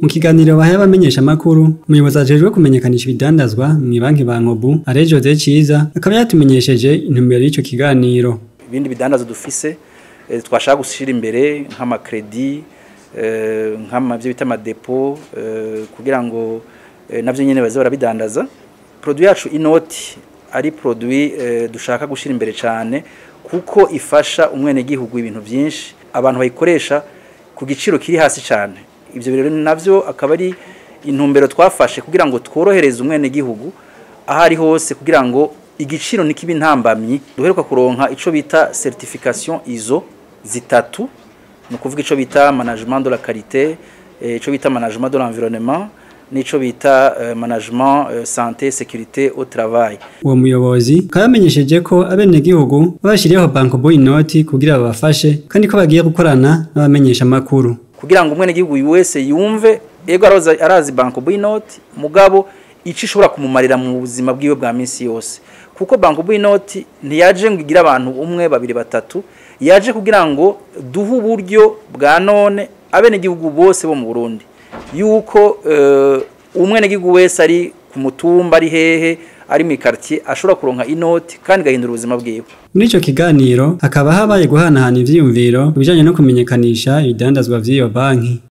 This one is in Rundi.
Mu kiganiro bahaye abamenyeshamakuru, umuyobozi ajejwe kumenyekanisha ibidandazwa mw'ibanki Bankobu, Are Jose Ciza, akaba yatumenyesheje intumbero y'ico kiganiro. Ibindi bidandazo dufise twashaka gushira imbere nk'ama crédit, nk'ama byo bita ama dépôt, kugira ngo navyo nyene baze barabidandaza. Produit yacu inoti ari produit dushaka gushira imbere cyane kuko ifasha umwenegihugu ibintu byinshi, abantu bayikoresha ku giciro kiri hasi cyane. Ibyo rero navyo akaba ari intumbero twafashe kugira ngo tworohereze umwenegihugu aho ari hose, kugira ngo igiciro ntikibe intambamyi. Duheruka kuronka ico bita certification ISO zitatu, ni ukuvuga ico bita management de la qualité, ico bita management de l'environnement n'ico bita management santé sécurité au travail. Uwo muyobozi akaba yamenyesheje ko abenegihugu babashiriyeho Bankobu inoti kugira babafashe, kandi ko bagiye gukorana n'abamenyeshamakuru. Kugira ngo umwenegihugu wese yumve, ego arazi Bankobu inoti, mugabo ico ishobora kumumarira mu buzima bwiwe bwa minsi yose, kuko Bankobu inoti ntiyaje ngo igire abantu umwe, babiri, batatu, yaje kugira ngo duhe uburyo bwa none abenegihugu bose bo mu Burundi, yuko umwenegihugu wese ari ku mutumba, ari hehe, ari mu quartier, ashobora kuronka inoti kandi gahindura ubuzima bwiwe. Muri ico kiganiro hakaba habaye guhanahana ivyiyumviro ku bijanye no kumenyekanisha ibidandazwa vy'iyo banki.